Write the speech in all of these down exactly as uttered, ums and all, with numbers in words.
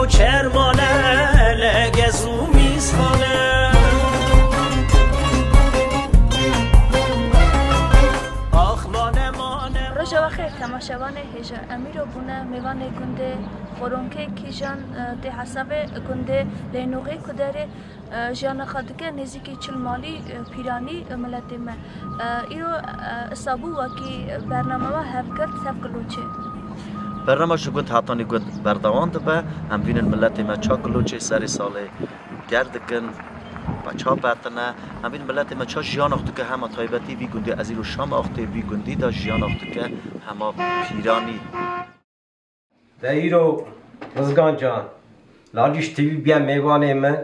Çermane, legez û mîzxane. Ax mane, mane. Roja we xêr, temaşevanê hêja. Em îro bûne mêvanê gundê Xoronkê Kîjan, e, tê hesabê gundê Leynoxê Kuderê. E, jiyana xwe dike nêzîkî çil malî, e, pîranî, e, miletê me. E, îro, e, isa bû wekî bername we hevgirt Sev Kiloçê. Bernama ji gund hetanî gund berdewam dibe. Em bînin miletê me ça Kiloçê serê salê ger dikin, be ça betine. Em bînin miletê me ça jiyana xwe dike hema taybetî vî gundî. Ez îro şam axtê vî gundî de jiyana xwe dike hema pîranî. De îro Rizgan can, Lalîş T V biye mêvanê min,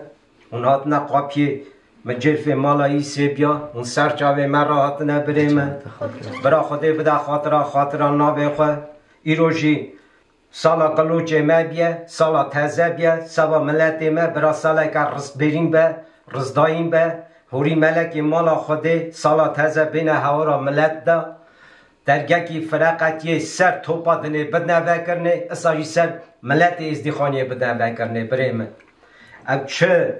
hûn hatine qapiyê min cêrfê mala Îsê biya, hûn ser çavê me re hatine birê min. Bira Xwedê bide xatira, xatira navê xwe. Îro jî sala Qiloçê me biye, sala teze biye, seba miletê me, bira saleke rizbêrîn be, rizdayîn be, hûrî melekê mala Xwedê sala teze bêne hewara milet de. Dergekî fireqetiyê ser topa dinê bidine vekirinê, isa jî ser miletê Êzdîxaniyê bidine vekirinê, birê min. Ew çi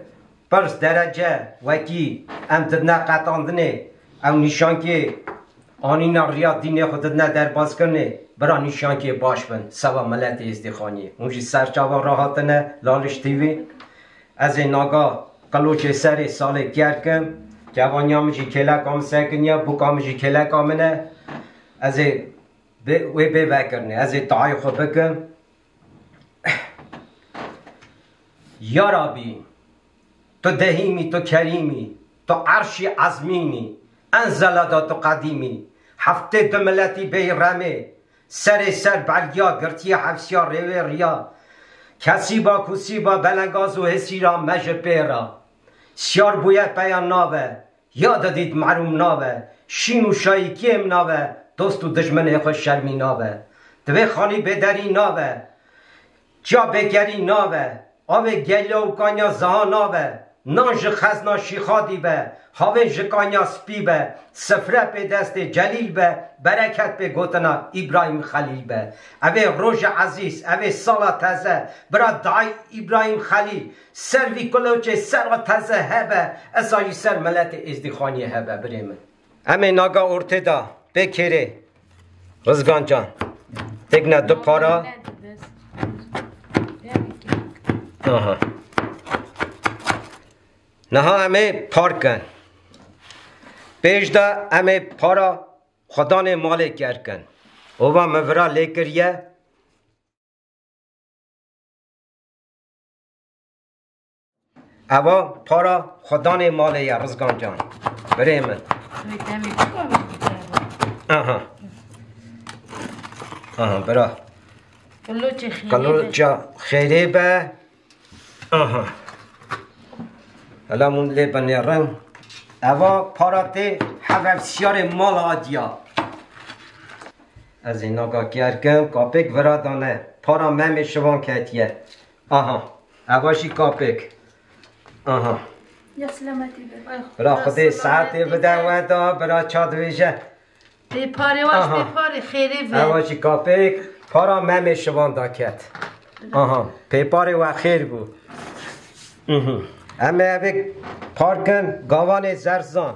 pirs derece wekî em didine qetandinê, ew nîşankê anîna riya dînê xwe didine derbazkirinê, bira nîşankê baş bin, seba miletê Êzdîxaniyê. Hûn jî ser çava rahatine, Laliş T V. Ez ê naga Qiloçê serê salê ker kim. Kevaniya min jî kêleka min sekiniye, bûka min jî kêleka min e. Ez ê bê, wê bê vekirinê. Ez ê taê xwe bikim. Ya Rabî, tu dehîm î, tu kerîm î, tu erşî ezmîn î, en zelada tu qedîm î. Heftê du miletî bêyî remê, serê ser belgiya girtiye hevsiya rêwê riya. Kesîba kusîba belengaz û hêsîra me ji pê re. Siyar bûye peya nave, ya didît merûm nave, şîn û şayî kêm nave, dost û dijminê xwe şermî nave. Divê xanî bêderî nave, çiya bêkerî nave, avê geliya û kanya ziha nave, nan ji xezna şîxa dîbe, havên ji kanya spî be, sifre pê destê Celîl be, bereket pê gotina Îbrahîm Xelîl be. Ev ê rojê ezîz, ev ê sala teze, bira dayî Îbrahîm Xelîl, ser vî Kiloçê sera teze hebe, esa jî ser miletê Êzdîxaniyê hebe, birê min. Em ê naga ortê da bê kêrê. Rizgan can. Têkne du para. Aha. Niha em ê par kin. Pêş de em ê para xwedanê malê ker kin. Ova min vira lê kiriye. Eva para xwedanê malê ye, Rizgan can. Birê min. Wê demê bikavê bikeve. Aha. Aha, bira. Qiloçê xêrê be. Qiloça xêrê be. Aha. Hela min lê binêrin. Eva para tê hevevsiyarê mala adiya. Ez ê naga kerkim, kapêk vira dane. Para Memê Şivan ketiye. Aha. Eva jî kapêk. Aha. Ya selametî be. Bira Xwedê saetê bide we da, bira ça dibêje. Pê parê waş, aha, pê parê xêrê ve. Eva jî kapêk para Memê Şivan da ket. Aha. Pê parê we xêr bû. Mhm. Em ê evê parkin gavanê zerzan.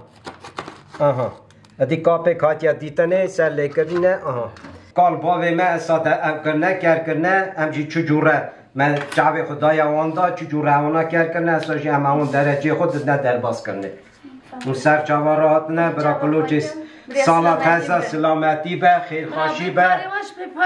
Aha. Edî kapêk hatiye dîtinê, ser lêkirîne, aha. Kal bavê me esa de ev kirine, ker kirine, em jî çi cûre me çavê xwe daye wan da, çi cûre wana ker kirine, esa jî em ewon dereceyê xwe didine derbas kirine. Hûn ser çava rahatine, bira Qiloçê sala teze silametî be, xêrxweşî be.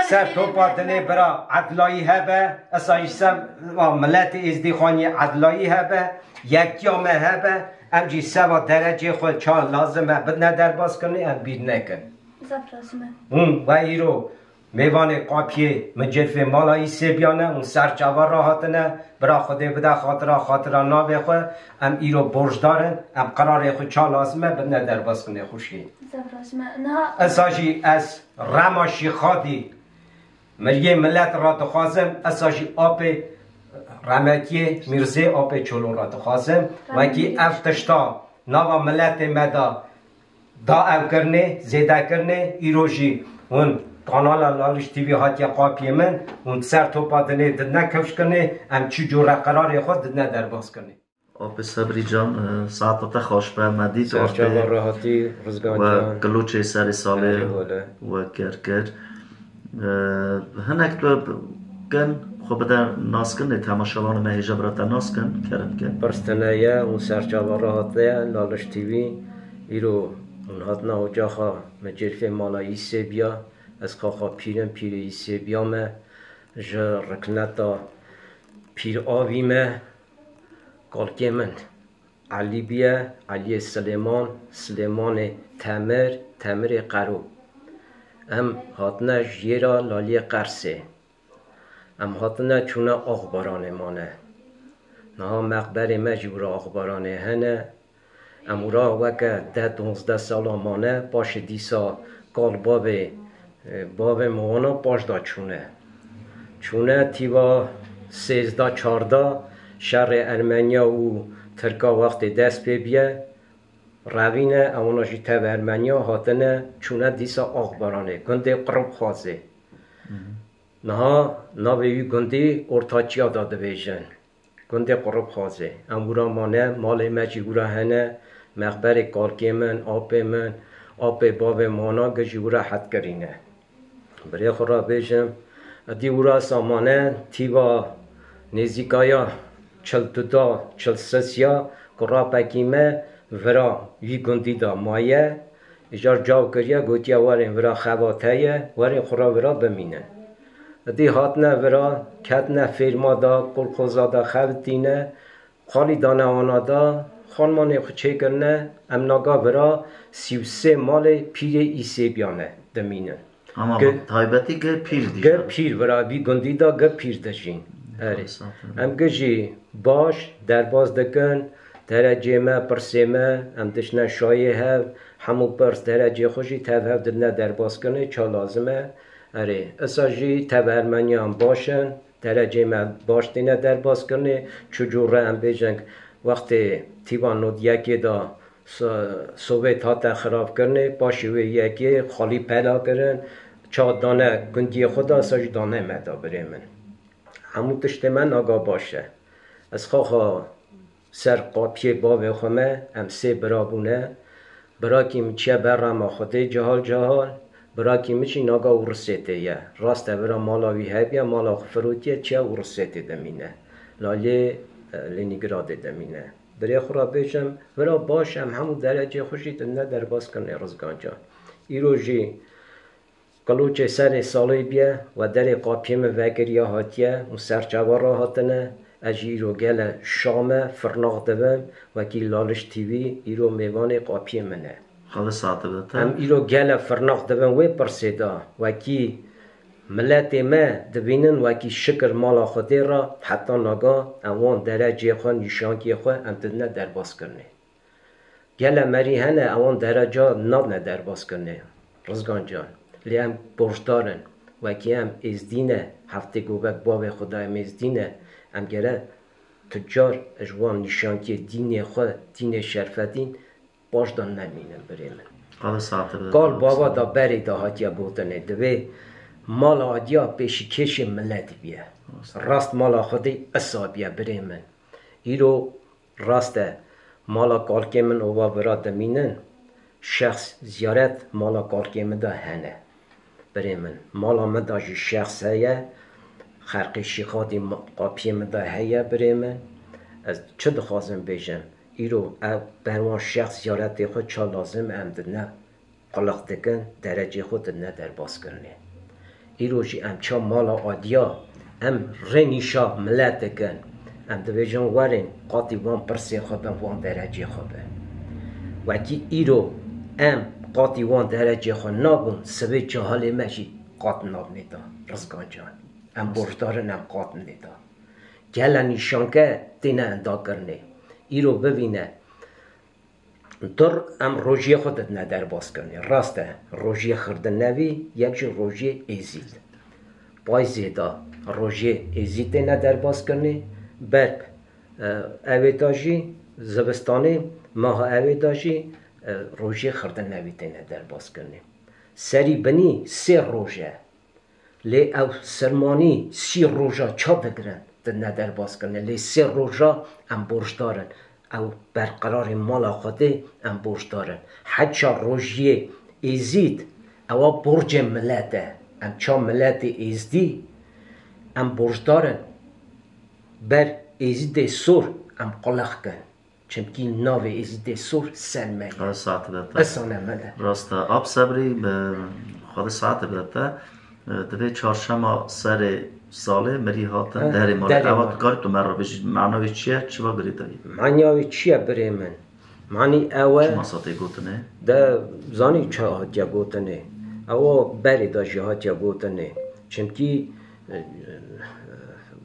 Ser topa dinê bira edlayî hebe, esa jî ser miletê Êzdîxaniyê edlayî hebe, yektiya me hebe. Em jî seba derecê xwe ça lazim e bidine derbaskirinê, em bîr nekin. Zaf lazim e. Hûn we îro mêvanê qapiyê min cêrfê mala Îsê biyane, hûn ser çava rahatine, bira Xwedê bide xatira, xatira navê xwe, em îro borcdar in, em qirarê xwe ça lazim e bidine derbaskirinê xwişkê. Zaf lazim e. Niha esa jî ez rema Şîxadî Miriyê milet ra dixwazim, esa jî apê remetiyê Mîrzê apê Çolo ra dixwazim. Wekî ev tişta nava miletê me da, da ev kirinê, zêde kirinê, îro jî hûn kanala Laliş T V hatiye qapiyê min û ser topa dinê didine kifş kirinê, em çi cûre qerarê xwe didine derbas kirinê. Apê Sebrî can, e, saeta te xweş be, me dît Serçava ortê rehatî, Rizgan we can. Kiloçê serê salê Erê hole. We ker kir. E, hinek tu kin xwe bide naskirinê, temaşevanê me hêja bira te naskin, kerem ke. Pirs tune ye û serçava rehatê ye, Laliş T V. Îro hûn hatina ocaxa me cêrfê mala Îsêbiya, ez xaxa pîr im, pîrê Îsêbiya me, ji rikneta pîr avî me, kalkê min Elî biye, Eliyê Silêman, Silêmanê Temir, Temirê Qero. Em hatine ji yêra Laliyê Qersê. Em hatine çûne Axbaranê mane. Niha mexberê me jî wira Axbaranê hene. Em wira weke deh donzdeh sala mane, paşê dîsa kal bavê, e, bavê min wana paş da çûne. Çûne tîva sêzdeh çardeh şerê Ermeniya û Tirka wextê dest pê biye. Revîne, ewana jî tev Ermeniya hatine, çûne dîsa Axbaranê, gundê Qiribxwazê. Niha navê wî gundî Ortaçiya da dibêjin. Gundê Quribxwazê. Em wira mane, malê me jî wira hene, mexberê kalkê min, apê min, apê bavê min wana gi jî wira hetkirî ne. Birê xwe re bêjim, edî wira sa mane, tîva nêzîkaya çil duda, çil sisiya, ku rapekî me vira wî gundî de maye, îcar caw kiriye, gotiye, "Werin vira xebat heye, werin xwe re vira bimînin." Edî hatine vira, ketine fêrma de, qulxoza de xebitîne, xalî dane wana de, xanmanê xwe çêkirine, em naga vira sî û sê malê pîrê Îsêbiyan e dimînin. Ama Gi-, taybetî gi pîr dî. Gi pîr vira vî gundî de gi pîr dijîn. Erê. Estağfurullah. Em gi jî baş derbas dikin, derecê me, pirsê me, em dişine şayê hev, hemû pirs derecê xwe jî tev hev didine derbas kirinê, ça lazim e. Erê, isa jî tev Ermeniyan baş in, derecê me baş têne derbas kirinê, çi cûre em bêjin, wextê tîva nod yekê de So-, Sovêt hate xirabkirinê, paşê wê yekê xalî pela kirin, ça dane gundiyê xwe da, sa jî dane me da, birê min. Hemû tiştê me naga baş e. Ez xaxa ser qapiyê bavê xwe me, em sê bira bûne. Birakî min çiye berrama Xwedê cehal cehal, birakî min jî naga Ûrisêtê ye. Rast e, vira mala wî hebiye, mala xwe firotiye, çiye Ûrisêtê dimîne. Lalê, e, Lenîngradê dimîne. Birê xwe re bêjim, vira baş em hemû derecê xwe jî didine derbas kirinê Rizgan can. Îro jî qiloçê serê salê biye, we derê qapiyê min vekiriya hatiye û serçava re hatine, ez jî îro gele şa me, firnaq dibim, wekî Laliş T V îro mêvanê qapiyê min e. Xwe li saet bide te. Em îro gele firnaq dibin wê pirsê de, wekî miletê me dibînin, wekî şikir mala Xwedê re, heta naga em wan derecê xwe, nîşankiyê xwe em didine derbas kirinê. Gele merî hene, ewan dereca nadine derbas kirinê, Rizgan can. Lê em borcdar in. Wekî em êzdî ne, heftê govek bavê xwe dayê em êzdî ne, em gere tu car ji wan nîşankiyê dînê xwe, dînê şerfetîn, paş de nemînin, birê min. Qala satir de Kal bava da berê de hatiye gotinê, divê mala adiya pêşîkêşê milet biye. Rast. Rast mala Xwedê isa biye, birê min. Îro rast e, mala kalkê min ova vira dimînin, şexs ziyaret mala kalkê min de hene. Birê min, mala min de jî şexs heye, xerqê şîxatî ma-, qapiyê min de heye, birê min. Ez çi dixwazim bêjim? Îro ev ber wan şexs ziyaretê xwe ça lazim em didine quliq dikin, derecê xwe didine derbas kirinê. Îro jî em ça mala adiya, em rê nîşa milet dikin. Em dibêjin werin, qatî wan pirsê xwe bin, wan derecê xwe bin. Wekî îro em qatî wan derecê xwe nabûn, sibê cehalê me jî qat nabnê da, Rizgan can. Em borcdar in, em qat nê da. Gele nîşanke têne endakirinê. Îro bivîne, dur em rojiyê xwe didine derbas kirinê. Rast e, rojiyê Xirdinevî, yek jî rojiyê Êzîd. Payzê de rojiyê Êzîd têne derbas kirinê, berb, e, ewê de jî, zivistanê, meha ewê de jî, e, rojiyê Xirdinevî têne derbas kirinê. Serî binî sê roj e. Lê ew sermanî sî roja ça digirin, di ne derbas kirine. Lê sê roja em borcdar in. Ew berqerarê mala Xwedê em borcdar in. Heça rojiyê Êzîd, ewa borcê milet e. Em ça miletê Êzdî, em borcdar in. Ber Êzîdê sor em quliq kin. Çimkî navê Êzîdê sor ser me ye. Xwedê saetê bide te. Esane me de. Rast e. Ap Sebrî, bi Xwedê saetê bide te. E, divê çarşema serê salê mirî hatin, he, derê malê. Derê malê. Ewa dikarî tu me re bêjî, mena wê çi ye, çi va girêdayî? Manya wê çi ye birê min? Manî ew e. Çima sa tê gotinê? De zanî çi hatiye gotinê? Ewa berê de jî hatiye gotinê. Çimkî, e, e,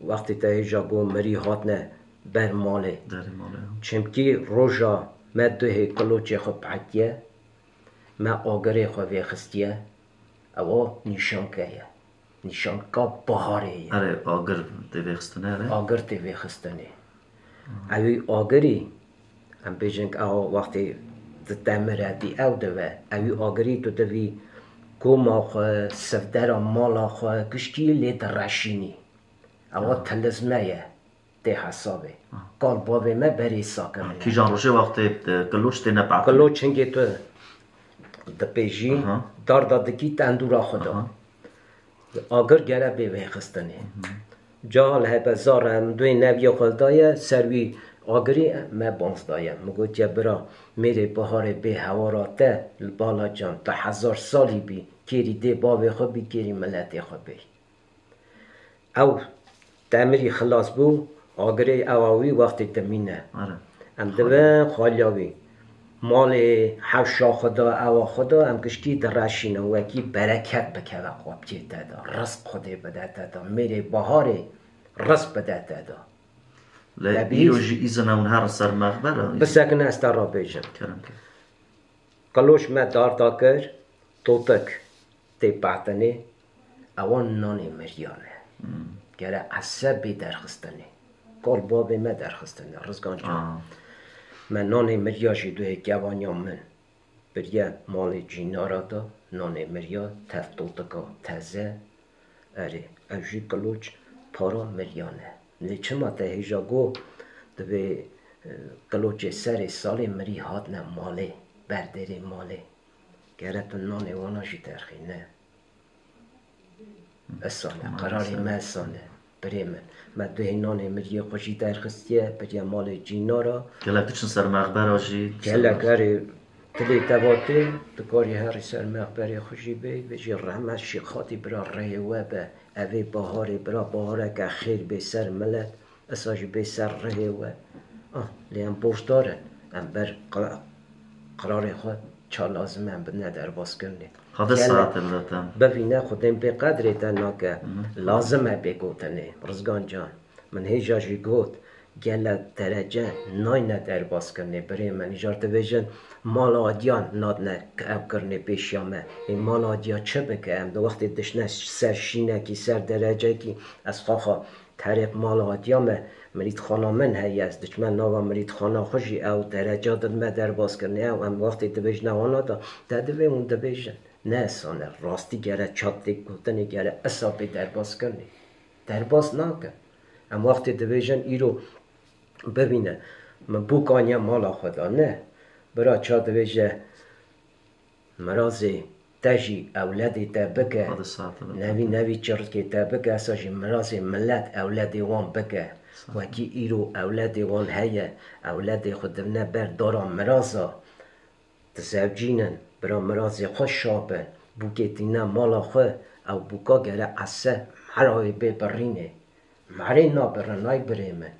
wextê te hêja got mirî hatine ber malê. Derê malê. Çimkî roja me duhê kiloçê xwe pehetiye, me agirê xwe vêxistiye, ewa nîşanke ye. Nîşanka baharê ye. Erê, agir tê vêxistinê, erê? Agir tê vêxistinê. Ewî agirî, em bêjin ki ewa wextê di temire dî ew dive. Ewî agirî tu divî koma xwe, sivdera mala xwe, gişkî lê direşînî. Ewa tilizme ye. Tê hesabê. Ha. Kal bavê me berê sakirine. Ha, kîjan rojê wextê, e, kiloç tê nepat. Kiloç hingê tu dipêjî, aha, darda dikî tendûra xwe de. Aha. Agir gere bê vêxistinê. Mhm. Cahal hebe zar em duê neviyê xwe daye, ser wî agirî me banz daye. Min gotiye, bira, mêrê biharê bê hewara te, li bala can, tu hezar salî bî, kêrî dê bavê xwe bî, kêrî miletê xwe bî. Ew temirî xilas bû, agirê ewa wî wextê dimîne. Are. Em dibin xaliya wî. Malê hewşa xwe da, ewa xwe da, em gişkî direşînin, wekî bereket bikeve qapiyê te de, rizq Xwedê bide te de, mêrê baharê rizq bide te de. Lê îro jî îzin ew herin ser mexbera. Bisekine ez te re bêjim. Kerem ke. Qiloş me darda kir, totik tê patinê, ewan nanê miriyan e. Hmm. Gere ese bê derxistinê. Kar bavê me derxistinê, Rizgan can. Ah. Me nanê miriya jî duhê kevaniya min biriye malê cînara da, nanê miriya tev totika teze, Erê, ev jî qiloç para miriyan e. Lê çima te hêja got, divê, e, qiloçê serê salê mirî hatine malê, berdêrê malê? Gere tu nanê wana jî derxîne. Esan e, qerarê me esan e. Birê min, me duhê nanê miriyê xwe jî derxistiye, biriye malê cînara. Gelek diçin ser mexbera jî. Gelek, erê, Dilê te vatê, dikarî herî ser mexberê xwe jî bê, bêjî rehmet Şêxatî bira rihê we be, ev ê baharê bira bahareke xêr bê ser milet, esa jî bê ser rihê we. Ah, lê em borcdar in, em ber qa-, qirarê xwe ça lazim e em bidine derbaskirinê. Xwedê saetê bide te. Bivîne xwedên bê qedrê te nake, lazim e bê gotinê, Rizgan can. Min hêja jî got, gele derece nayne derbaskirinê birê min. Îcar dibêjin, mala adiyan nadine evkirinê pêşiya me. Ê mala adiya çi bike? Em di wextê dişine ser şînekî, ser derecekî, ez xaxa terêq mala adiya me, mirîdxana min heye, ez diçime nava mirîdxana xwe jî ew dereca didime derbaskirinê. Ew em wextê dibêjine wana da, te divê hûn dibêjin. Ne esan e, rastî gere çat têk gotinê gere esa bê derbaskirinê. Derbas nakin. Em wextê dibêjin îro bibîne, min bûk aniye mala xwe da. Ne. Bira ça dibêje, mirazê te jî ewledê te bike, nevî nevî çirikê te bike, esa jî mirazê milet ewledê wan bike. Wekî îro ewledê wan heye, ewledê xwe dibine ber dara miraza. Dizewcînin, bira mirazê xwe şa bin, bûkê tîne mala xwe, ew bûka gere ese mera wê bê birînê. Merê nabirin ay birê min.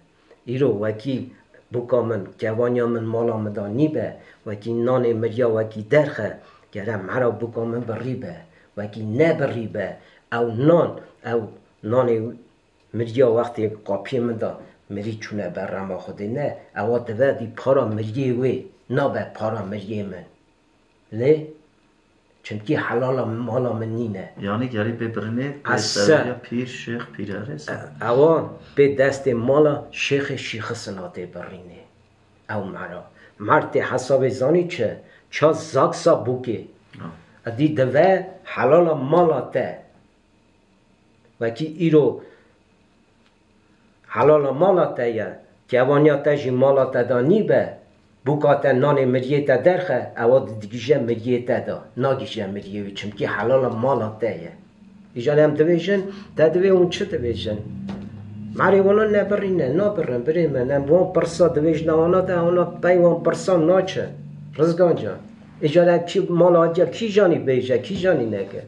Îro wekî bûka min, kevaniya min mala min da nîbe, wekî nanê miriya wekî derxe, gere mera bûka min birî be. Wekî nebirî be, ew nan, ew nanê Miriya wextê qapiyê min da, mirî çûne ber rema Xwedê ne, ewa dibe dî para miriyê wê, nabe para miriyê min. Lê çimkî helala mala min nîne. Yanî gerî bê birinê, bê Ese. Sereya pîr, şêx, pîrerê se. Ewa bê destê mala şêxê şîxisina tê birînê. Ew mera. Mer tê hesabê zanî çi? Ça zaksa bûkê. Ha. Edî dibe helala mala te. Wekî îro helala mala te ye, kevaniya te jî mala te de nîbe, bûka te nanê miriyê te derxe, ewa di digije miriyê te de, nagije miriyê wî, çimkî helala mala te ye. Îcar em dibêjin, te divê hûn çi dibêjin? Merê wana nebirîne, nabirin, birê min. Em wan pirsa dibêjin, wana de, wana pey wan pirsa naçin. Rizgan can. Îcar em kî mala hatiya kîjanî bêje, kîjanî neke?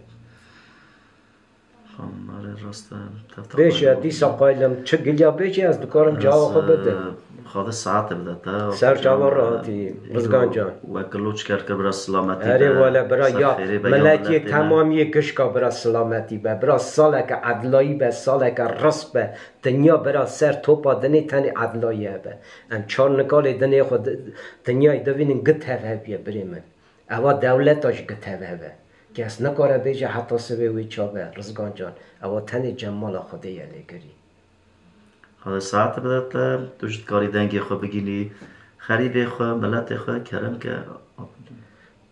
Xanmarê rast e, tev tev Bêje, qayîl dîsa qaylim çi giliya bêje, ez dikarim cewaba xwe bidim. Xwedê saete bide te. Ser çava rahatî, Rizgan can. We kiloç ker kir bira silametî Erê be. Wele bira Ser ya, xêrê be ya miletiyê miletê me. Temamiyê gişka bira silametî be. Bira saleke edlayî be, saleke rizq be. Dinya bira ser topa dinê tenê edlayî hebe. Em çar nikalê dinê xwe di-, dinyayê divînin gi tev heviye birê min. Ewa dewleta jî gi tev hebe. Kes nikare bêje heta sibê wê çav e, Rizgan can. Ewa tenê cem mala Xwedê ye lêgirî. Xwedê saet bide te, tu jî dikarî dengê xwe bigînî, xerîbê xwe, miletê xwe kerem ke.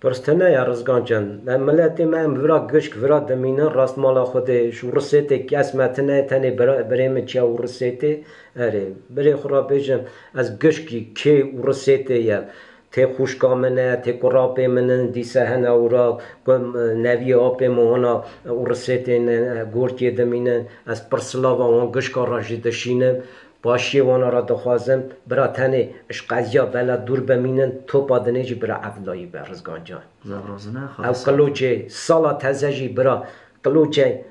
Pirs tune ye Rizgan can. Em miletê me em vira gişk, vira dimînin, rast mala Xwedê, ji Ûrisêtê kes me tune, tenê bira-, birê min çiya Ûrisêtê. Erê, birê xwe re bêjim, ez gişkî kê Ûrisêtê ye. Tê xwişka min e, tê kurapê min in, dîse hene ûra, ku, e, neviyê apê min hona, e, Ûrisêtê ne, e, Gorkê dimînin. Ez pir silava wan gişka re jî dişînim. Başiyê wana re dixwazim. Bira tenê ji qeziya bela dûr bimînin, topa dinê jî bira evlayî be, Rizgan can. Zaf razî ne, Ew Xwedê saet. Qilocê sala teze jî bira, qilocê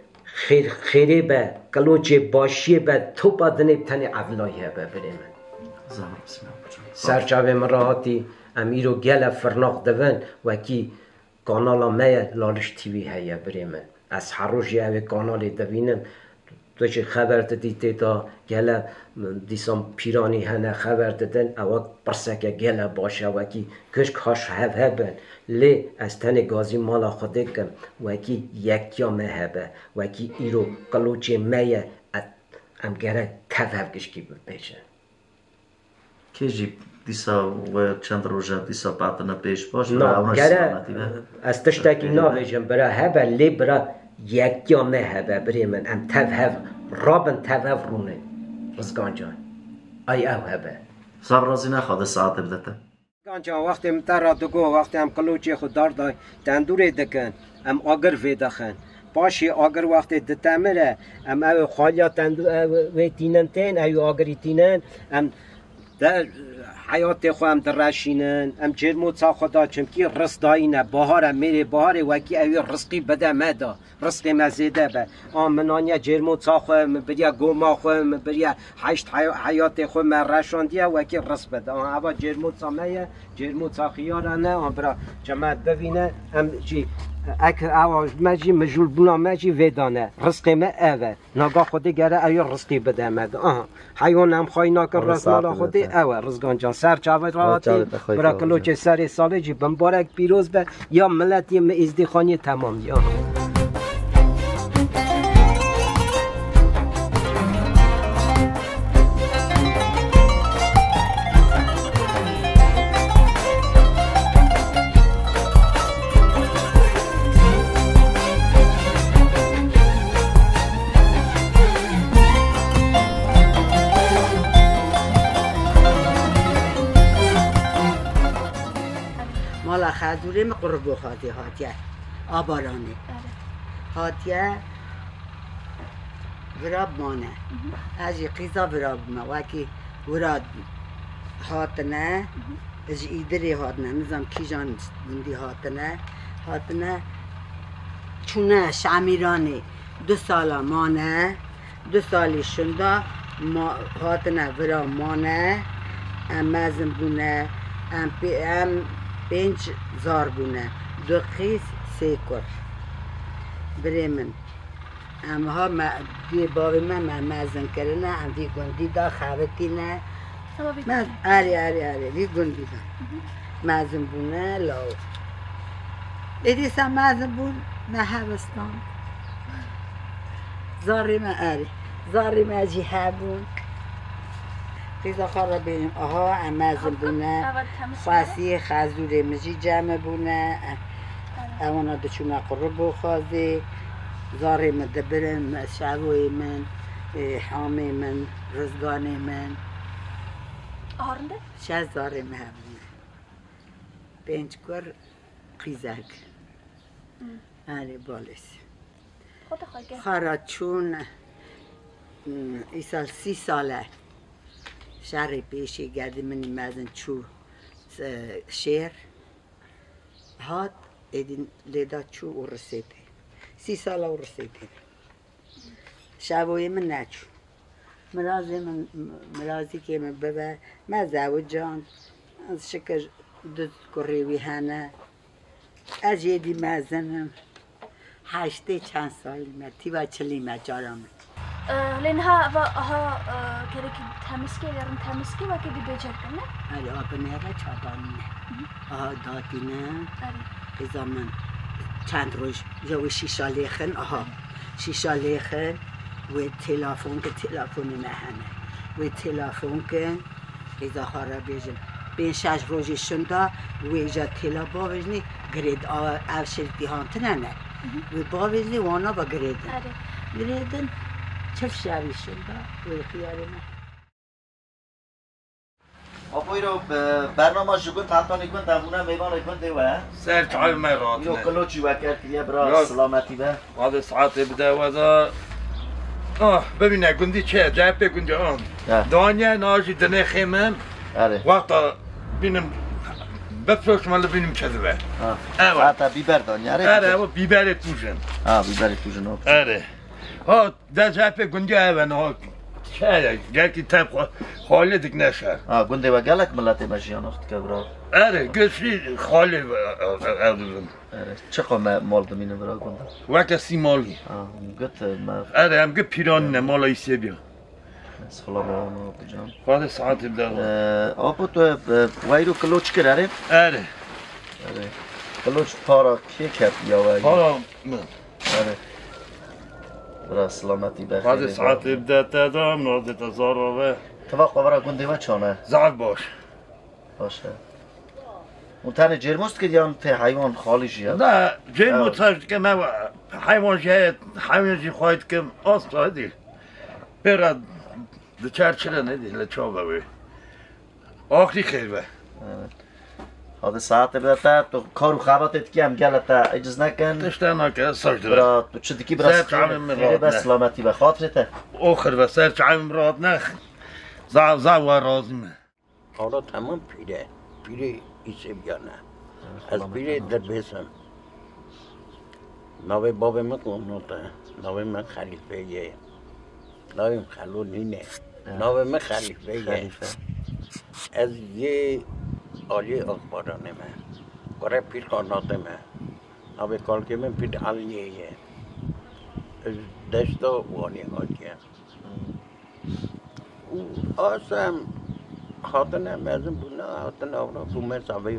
xêr-, xêrê be, qilocê başiyê be, topa dinê tenê evlayî hebe, birê min. Zaf razî ne, hocam. Ser çavê min re hatî, em îro gele firnaq divin, wekî kanala me ye, Laliş T V heye, birê min. Ez her rojê ew ê kanalê divînim. Tu jî xeber didî tê de gele, dîsan pîranî hene xeber didin, ewa pirseke gele baş e, wekî gişk haş hev hebin. Lê ez tenê gazî mala Xwedê kim, wekî yektiya me hebe, wekî îro qiloçê me ye, e-, em gerek tev hev gişkî bibêjin. Kê jî dîsa we çend roj e, dîsa patine pêş baş, bira, Na, ew ne gere, silametî be. Ez tiştekî Tevkirî be. Nabêjim, bira hebe, lê bira yektiya me hebe, birê min. Em tev hev rabin, tev hev rûnin. Rizgan can. Ay ew hebe. Zaf razî ne, Xwedê saetê bide te. Rizgan can, wextê min te re digo, wextê em qiloçê xwe dar day tendûrê dikin, em agir vê dixin. Paşê agir wextê ditemire, em ew xaliya tendû-, ew wê tînin tên, ew agirî tînin, em De heyatê xwe em direşînin, em cêrmoça xwe da, çimkî rizq dayîne, bahar e, mêrê baharê wekî ew ê rizqî bide me da, rizqê me zêde be. A min aniye cêrmoça xwe, min biriye goma xwe, min biriye heşt hey-, heyatê xwe me reşandiye, wekî rizq bide. A eva cêrmoça me ye, cêrmoça xiyara ne, a bira cemet bivîne, em jî ek ewa me jî mijûlbûna me jî vê dane. Rizqê me ev e. Naga Xwedê gere ew ê rizqî bide me de. Aha. Heywan em xwayî nakin, Xwedê resmala saetê Xwedê bide te. Ew e, Rizgan can. Ser çavê Xwedê rahatî, çavê te xweyî bira çavê kiloçê te. Serê salê jî bimbarek pîroz be. Ya miletê min Êzdîxaniyê temam ya. Mala Xezûrê min qurbo xwazê hatiye. Abaranê. Evet. Hatiye vira bimane. Hı hı. Ez jî qîza vira bime. Wekî vira hatine, Hı hı. ji Îdirê hatine, nizam kîjan gundî hatine. Hatine çûne Şemîranê, du sala mane. Du salî şinda ma-, hatine vira mane, em mezin bûne, em pê-, em pênc zar bûne, du qîz, sê kur. Birê min, em ha me, dê bavê me, me mezin kirine, em vî gundî de xebitîne. Tamam, vî Me, gundî. Erê, erê, erê, vî gundî de. Hı hı. Mezin bûne, law. Êdî se mezin bûn, me hev stand. Zarê me erê. Zarê me jî hebûn. Qîza xwe re bêjim, aha, em mezin bûne. Xwesî, Xezûrê min jî cem bûne. Ewana diçûne qurbo xwazê. Zarê min dibirin, me şevoyê min, e, hamê min, rizganê min. Aha rinde? Şeş zarê min hebûne. Pênc kur, qîzek. Hmm. Erê, balês. Xwe de xwe gel. Xara çûn, hmm, îsal sî sal e. Şerê pêşî gedî min mezin çû, e, şêr. Hat, êdî lêda çû û risê tê. Sî sala û risê tê. Şevoyê min neçû. Mirazê min, mirazîkê min bibe, me zewicand. Şikir du kurê wî hene. Ez jê dî mezin im. Heştê çend salî me, tîva çilî me cara min. Eh, lê niha eva aha, eh, gerekî temiskê, lerin temiskê wekî dî bêcer kirine? Erê, a binêre çadanî ne. Aha datîne. Erê. Qîza min çend roj ya wê şîşa lêxin, aha. Şîşa lêxin, wê telefon ke, telefonê me hene. Wê telefon ke, qîza xwe re bêjin. Pênc şeş rojê şinda, wê îja têla bavêjinê, girêd a, ev şirtî hantine ne. Wê bavêjinê wana ve girêdin. Erê. Girêdin, çil şevî şinda, wê xiyarê me. Apo îro, e, bernama ji gund hetanê gund hebûne mêvanê gundê we. Ser çavê me Îro ratine. Kiloçî we ker kiriye bira, silametî be. Xwedê saetê bide we de. Ah, bibîne gundî çi ye? Cepê gundî an. He. Daniye na jî dinê xê min. Erê. Wexta bînim bifroşme li bînim çi dibe. Ha. Ew e. Hata bîber daniye, erê. Erê, ew bîberê tûjin. Ha, bîberê tûjin, ok. Erê. Ha, de cepê gundî ev e, niha. Çi ye? Gelkî tev xwe-, xalê dikine şer. Ha, gundê we gelek miletê me jiyan ox dike bira. Erê, gişî xalê ev, ev, ev dibin. Erê, çiqa me mal dimînin vira gund de? Weke sî malî. Ha, hûn got, e, me Erê, em got pîranî ne, mala Îsêbiya. Silav e, me Apo can. Xwedê saetê bide. E, Apo tu, e, weyro kilo çi kir, erê? Erê. Erê. Kilo çi para kê ket ya we? Para min. Erê. Bira silametî be, Xwedê xêrê saetê be. Bide te de, min radê te zara ve. Tivaqa vira gundê we çane? Zaf baş. Baş e. Û tenê cêrmûs dikir yan tê heywan xalî jî ye? Na, cêrmûs Ew. Her dike me heywan jî heye, heywan jî xwayî dikim, asta dî. Pêra diçer çile nedî, li çava wê. Axrî xêr be. Evet. Hadi saetê bide te, tu kar û xebatê dikî em gele te eciz nekin. Tişte nake, saç dibin. Bira, tu çi dikî bira Ser sixê çavê min xêrê rahat be, ne. Silametî be. Xatirê te. O xir be, ser çavê min rahat ne. Za, za wa razî me. Ara tamam pîre. Pîrê Îsêbiyan e. Ez pîrê Dirbês im. Navê bavê min Qonot e. Navê min Xelîfe ye. Navê min Xelo nîne. Navê min Xelîfe ye. Xelîfe. Ez yê aliyê Axbaranê me. Kurê Pîr Qanatê me. Navê kalkê min Pîr Eliyê ye. Ez deşta Wanê hatiye. Û asem hatine mezin bûne, hatine avra bûme savê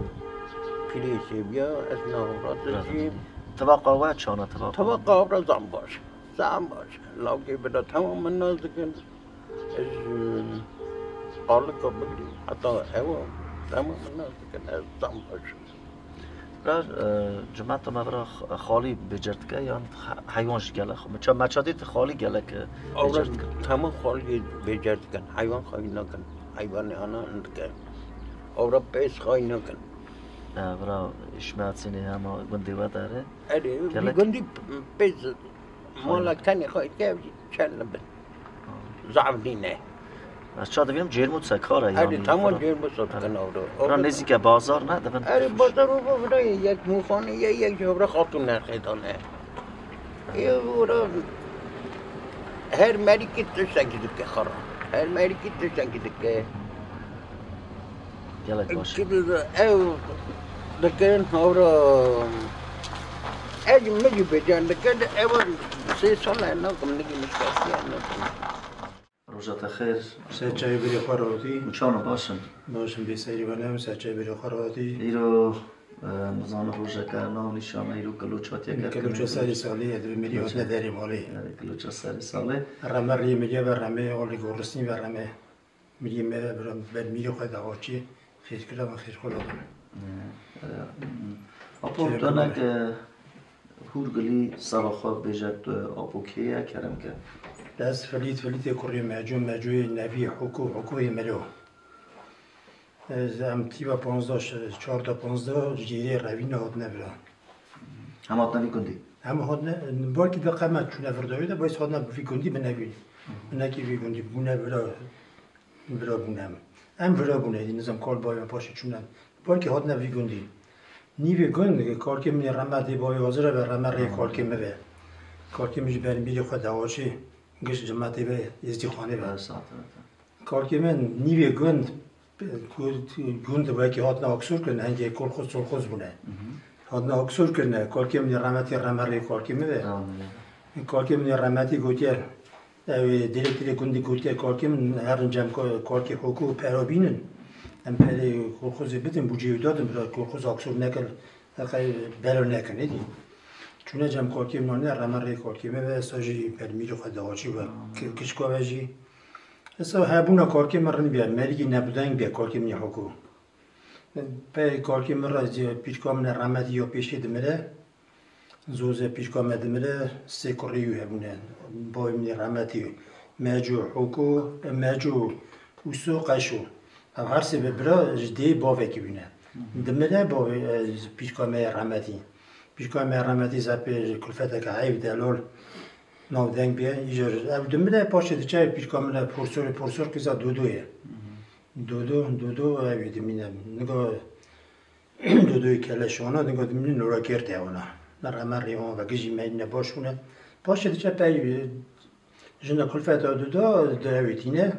pîrê Sêviya, ez navra dizîm. Tivaqa we çana tivaqa? Tivaqa avra zam baş, zam baş. Lawkê bira tamam min nas dikin. Ez, e, alika bigirî, heta ewa tamam min nas dikin, ez zam baş. Bira, e, cimeta me bira x-, xalî bêcer dike yan he-, heywan jî gelek xwe? Meça, meça dît xalî gelek, e, Ewra bêcer dikin. Hemû xalî bêcer dikin. Heywan xayî nakin. Heywanê ana dike. Ewra pêz xayî nakin. E, bira, îşme çinê hema gundê we dere. Erê, Gelek. Gundî pêz Mala kenê xwe ke çend bin. Zaf nîne. Ez ça dibînim Cêrmût sekar e, Erê, yanî, tamam bira. Cêrmût sekar e, Erê. Bira nêzîke bazar ne, dibin. Erê, bazar û bira yek mûxanê ye, yek jî bira xatûn nerxê dane. Ê, bira her merîkî tiştekî dike xera. Her merîkî tiştekî dike. Gelek baş. Ew dikin, hewra. Ev min jî bêcan dikin, ew sê sal e nakim, nigî min şikestiye nakim. Roja te xêr. Ser çayê birê xwe re hatî. Miçano baş in. Baş in, bê serî we ne, ser çayê birê xwe re hatî. Îro, e, mizana rojeke nav nîşan e, îro kiloç hatiye ker. Kiloça serê salê ye, divê mirî hatine derê malê. Erê, kiloça serê salê. Reme rê mirî ve reme, alî goristî ve reme. Mirî me, bira, ber mirî xwe de açî, xêrkira ve xêrxwe de. Ee, e, Apo, Kire donek, kurban. E, Hûrgilî seba xwe bêje tu apo kê ye, kerem ke. Ez Filît, Filîtê kurê Meco, Mecoyê Nevî, Hoko, Hokoyê Melo. Ez em tîba panzdeh, çar ta panzdeh jêrê revîne hatine vira. Em hatine vî gundî? Em hatine, belkî de qeme çûne vir dawî de, bayis hatine vî gundî bi nevî. Binekî vî gundî bûne vira. Vira bûne em. Em vira bûne, êdî nizam kal bayê me paşê çûne. Belkî hatine vî gundî. Nîvê gund, kalkê min ê remetê bayê hazir e ve, reme rê kalkê min ve. Kalkê min ji ber mîrê xwe dewaçê, giş cimetê ve, êzdîxanê ve. Kalkê min nîvê gund, gund, gund wekî hatine aksor kirin, hengê kolxoz solxoz bûne. Hatine aksor kirine, kalkê min ê remetê reme rê kalkê min ve. Kalkê min ê remetî gotiye, Ew ê dirêk dirêk gundî gotiye kalkê min, herin cem ka-, kalkê Hoko û pera bînin. Em perê kolxozê bidin, bûcê wî dadin, bila kolxoz aksor nekin, heqe belo nekin, êdî. Çûne cem kalkê min anîne, reme rê kalkê min ve, esa jî ber mîrê xwe dawaçî ve, ki-, kiçka ve jî. Esa hebûna kalkê min rind bîye, merîgî nebdeng bîye kalkê min ê Hoko. Pey kalkê min re jî pîrka min e remetî ya pêşê dimire. Zoze pîrka me dimire, sê kurê wî hebûne. Bavê min ê remetî, Meco, Hoko, Meco, Uso, Qeşo. Ev her sê bi bira ji dê bavekî wî ne. Dimire bavê, e, pîrka me yê remetî. Pîrka me yê remetî zepê ji kulfeteke eyb delal nav deng bê. Îcar ev dimire, paşê diçe pîrka min e porsor, porsor kiza Dodo ye. Dodo, Dodo ew ê dimîne. Niga Dodoyê keleşana, niga dimîne nora kêr te wana. Ne reme rê wan ve gijî me ne baş bûne. Paşê diçe pey, e, jina kulfeta Dodo de ew ê tîne.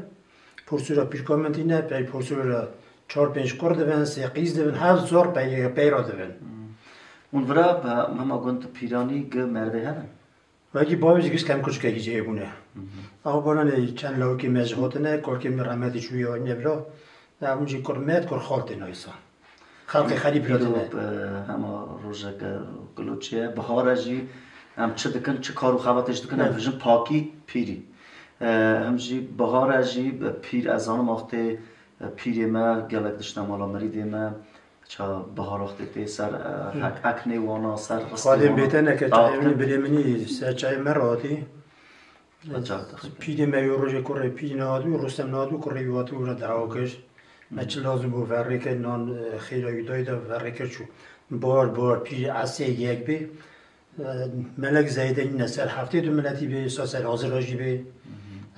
Porsora pîrka min tîne, pey porsora çar pênc kur divin, sê qîz divin, heft zor pey, pey ra divin. Hûn vira be hema gund pîranî gi mervê hene? Wekî bavê jî giş kem kuçikekî jê bûne. Ew baranê çend lawikê me ji hatine, kalkê min remetî çûye anîne vira. Ev min jî kur met, kur xal têne îsa. Xelkê xerîb vira têne. Îro, e, hema rojeke giloçê ye. Bihar e jî em çi dikin, çi kar û xebatê jî dikin, em dibêjin pakî pîrî. E, em jî bihar e jî, e, pîr, ez zanim axtê, e, pîrê me gelek dişne mala mirîdê me. Ça bihar wextê tê ser, e, hek, ek nêwana ser ristê wana. Xwedê bête neke çayê min, birê min î ser çayê me re hatî. Pîrê me yo rojê kurê pîrî nehatibû, Rustem nehatibû, kurê wî hatibû re dawa kir. Me çi lazim bû verê kir, nan, e, xêra wî dayî de verê kir çû. Bar, bar, pîrê esê yek bê. E, Melek Zeydî nîne ser heftê du miletî bê, sa ser hazir jî bê.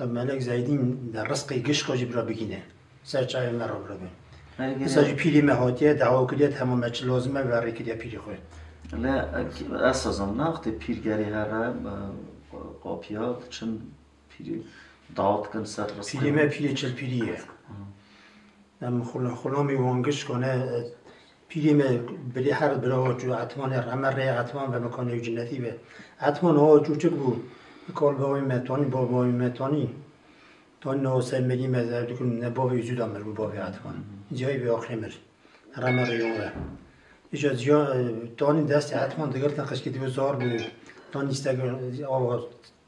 Ev Melek Zeydî de rizqê gişka jî bira bigîne. Ser çavê me re bira bê. Îsa jî pîrê me hatiye, dawa kiriye, hema me çi lazim e, verê kiriye pîrê xwe. Le, ez sazim, ne wextê pîr gerê here, e, qapiya, diçin pîrê dawa dikin ser rizqê. Pîrê me pîrê çil pîrî ye. Em xula-, xulamî wan giş kane, e, pîrê me birê her bira wa çû Etmanê, reme rê Etman ve, mekanê wî cinetî ve. Etman awa çûçik bû, kal bavê me Tanî, bavê me Tanî. Tanî nawa ser merî me, ez dikim ne bavê wî zû da mir bû bavê Etman. Cihayî vê axirê mir. Reme rê wan ve. Îca ciya, e, Tanî destê Etman digirtin, qişkê dibe zor bû. Tanî îsteg ava,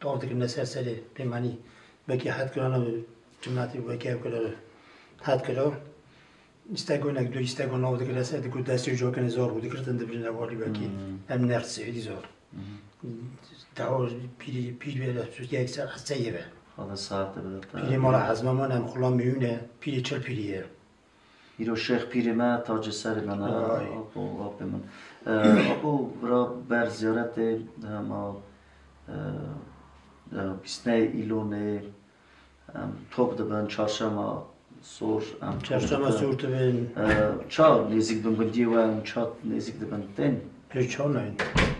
av dikirine ser serê pêmanî. Wekî het kirana, cimetî wekî ev kira, het kira. Îstegonek du îstegon nav dikire ser, diku destê cokinê zor bû, dikirtin dibirine walî wekî. Em nextse êdî zor. Daha pîrî, pîr ve, yek ser hesteyê ve. Xweda saete bide te. Pîrê mala ezmeman em xulamê wî ne, pîrê çil pîrî ye. Îro şêx pîrê me tacê serê me ne, apo, apê min. E, apo, vira ber ziyaretê, hema, e, e, bîstneyê Îlonê, Em top dibin, çarşema sor, em top Çarşema dibin. Sor dibin. E, ça nêzîk bin gundiyê we, em ça nêzîk dibin tên? Pê ça nayên.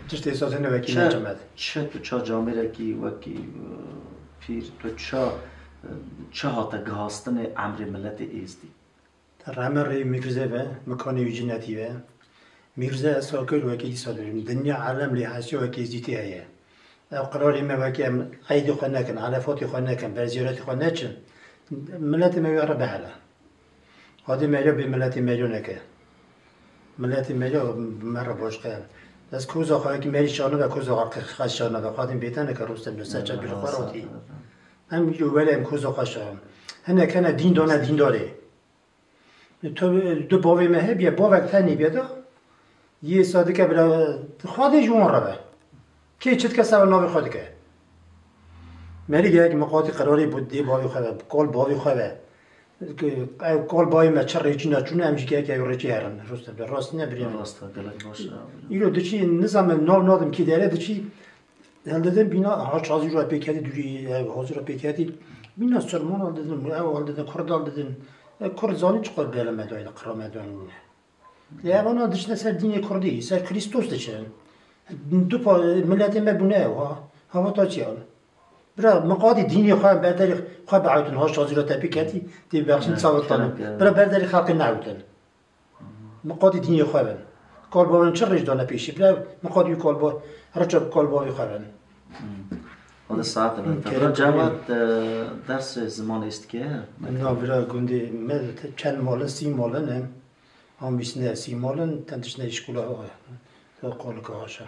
Tiştê sazê ne wekî Çi, neçemet. Çi tu ça camêrekî wekî, e, pîr, tu ça, e, çi hate gihastinê emrê miletê êzdî? Reme rê Mîrze ve, mikanê wî cinetî ve. Mîrze ez sakir wekî dîsa dibim. Dinya elem lê hesiyo wekî zîtî heye. Ev qirarê me wekî em eydê xwe nekin, elefatê xwe nekin, ber zîyaretê xwe neçin. Miletê me wê re bihele. Hadê me re bê miletê me re neke. Miletê me re, me re başqe. Ez koza xwe wekî merî şanove, koza xwe qe-, xwe şanove. Xadin bêtene ke rostem ne serçe bir xwe rotî. Em yo wele em koza xwe şan. Hinek hene dîn dane dîndarê. Tu, du bavê me hebiye, bavek tenê bê de, yê sadike bira, Xwedê ji wan re be. Kê çi dike, ser navê xwe dike. Merî gerek miqatî qerarê bo dê bavê xwe ve, bi kal bavê xwe ve. Ew kal bavê me çi rêçîna çûne, em jî gerek ew rêçî herin. Rûste bi rastî ne birê min. Rast e, gelek baş e. Îro diçî, nizam, nav nadim kî dere diçî. Heldedin bîna ha çazî ra pêketî dûrî, ev hazir ra pêketî. Bîna serman heldedin, ew heldedin, kurd heldedin. E, kurd zanî çiqas bêle me dayî, qira me dayî. Lê evana diçine ser dînê kurdî, ser Krîstos diçin. Du pa-, miletê me bûne ew ha. Hava ta çi an? Bira, miqatî dînê xwe, berderê xwe biewtin, ha şazî ra tepî ketî, tê bexşin Ne, çawa kerem, tanî. kerem. Bira, berderê xelkê newtin. Miqatî dînê xwe bin. Kalbavên çi rêj dane pêşî? Bira, miqatî wî kalba, riça bi kalbavê xwe bin. Hadi saet Hı, ben. kerem, Bira Cewad, e, dersê zimanê îstike. Na bira gundê me te çend malin, sî malin em. Hamîsine sî malin, ten tiştine îşkula, e, kolika haşa.